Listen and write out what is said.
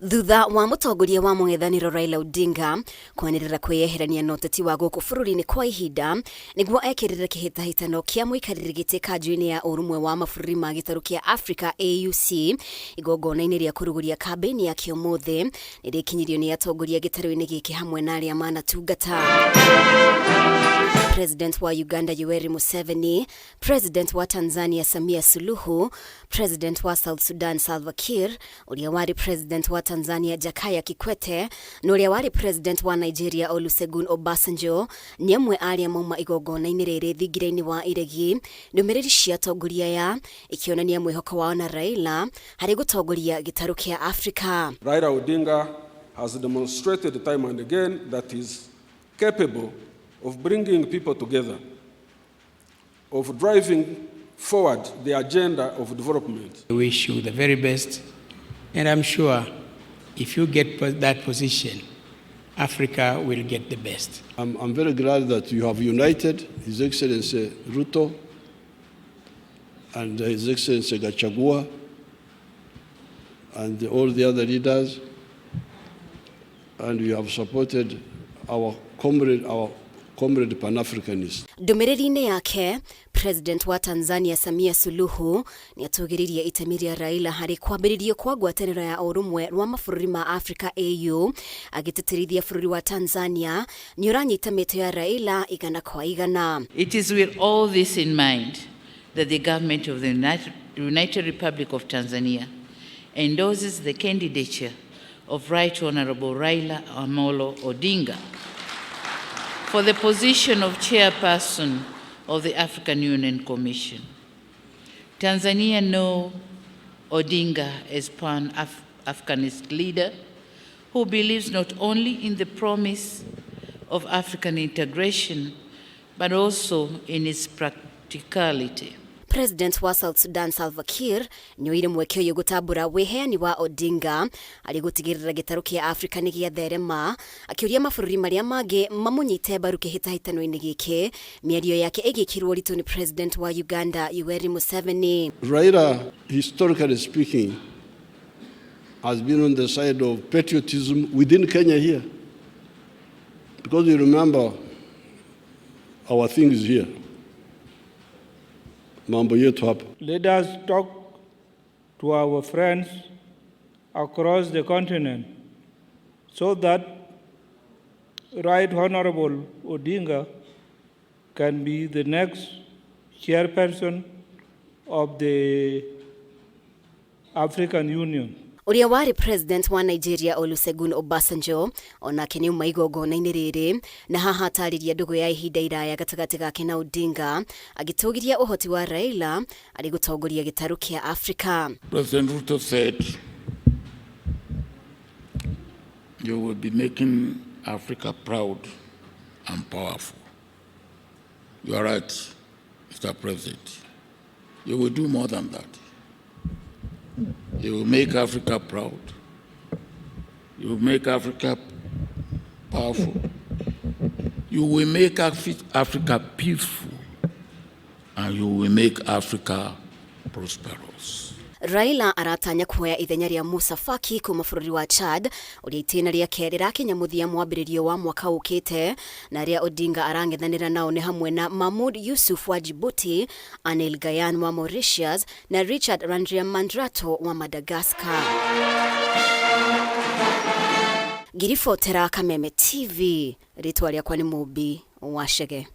Thutha wa mũtongoria wa mũng'ethanĩro Raila Odinga kwanĩrĩra kwĩyeherania na ũteti wa gũkũ bũrũri-inĩ kwa ihinda nĩguo ekĩrĩre kĩhĩtahĩtano kĩa mũikarĩri gĩtĩ kanjũ-inĩ ya ũrũmwe wa mabũrũri ma gĩtarũ kĩa Afrika AUC, igongona-inĩ rĩa kũrugũria kambĩini yake ũmũthĩ nĩ rĩkinyirio nĩ atongoria gĩtarũ-inĩ gĩkĩ hamwe na arĩa manatungata. President wa Uganda Yoweri Museveni, President wa Tanzania Samia Suluhu, President wa South Sudan Salva Kiir, ũrĩa warĩ President wa Tanzania Jakaya Kikwete na ũrĩa warĩ President wa Nigeria Olusegun Obasanjo nĩ amwe a arĩa mauma igongona-inĩ rĩrĩ thingira-inĩ wa iregi. Ndũmĩrĩri cia atongoria aya ikĩonania mwĩhoko wao na Raila harĩ gũtongoria gĩtarũ kĩa Afrika. Raila Odinga has demonstrated time and again that he is capable of bringing people together, of driving forward the agenda of development. I wish you the very best, and I'm sure if you get that position, Africa will get the best. I'm very glad that you have united His Excellency Ruto and His Excellency Gachagua and all the other leaders, and you have supported our comrade Pan-Africanist. Ndũmĩrĩri-inĩ yake, President wa Tanzania Samia Suluhu nĩ atũgĩririe itemi rĩa Raila harĩ kwambĩrĩrio kwa ngwatanĩro ya ũrũmwe rwa mabũrũri ma Afrika AU, agĩtĩtĩrithia bũrũri wa Tanzania nĩ ũranyita mĩtĩ ya Raila igana kwa igana. It is with all this in mind that the government of the United Republic of Tanzania endorses the candidature of Right Honorable Raila Amolo Odinga for the position of chairperson of the African Union Commission. Tanzania know Odinga as Pan-Africanist leader who believes not only in the promise of African integration, but also in its practicality. President wa South Sudan Salva Kiir nĩoire mweke ũyũ gũtambũra wĩheani wa Odinga arĩ gũtigĩrĩra gĩtarũ kĩa Afrika nĩ gĩatherema, akĩũria mabũrũri marĩa mangĩ mamũnyite mbaru kĩhĩtahĩtano-inĩ gĩkĩ, mĩario yake ĩgĩkĩrwo ũritũ nĩ President wa Uganda Yoweri Museveni. Raila, historically speaking, has been on the side of patriotism within Kenya here. Because you remember our things here. Mambo yetu hapa. Let us talk to our friends across the continent so that Right Honorable Odinga can be the next chairperson of the African Union. Ũrĩa warĩ President wa Nigeria Olusegun Obasanjo onake nĩ uma igongona-inĩ rĩrĩ na haha atarĩria ndũgũ ya ihinda iraya gatagatĩ gake na Odinga, agĩtũgĩria ũhoti wa Raila arĩ gũtongoria gĩtarũ kĩa Afrika. President Ruto said you will be making Africa proud and powerful. You are right, Mr. President. You will do more than that. You will make Africa proud. You will make Africa powerful. You will make Africa peaceful. And you will make Africa prosperous. Raila aratanya kuoya ithenya rĩa Musa Faki kuma bũrũri wa Chad, ũrĩa itĩna rĩake rĩrakinya mũthia mwambĩrĩrio wa mwaka ũkĩte, na arĩa Odinga arang'ethanĩra nao nĩ hamwe na Mahmoud Yusuf wa Djibouti, Anil Gayan wa Mauritius na Richard Randriamandrato wa Madagascar. Ngiribotera Kameme TV, rĩtwa rĩakwa nĩ Mũmbi wa Chege.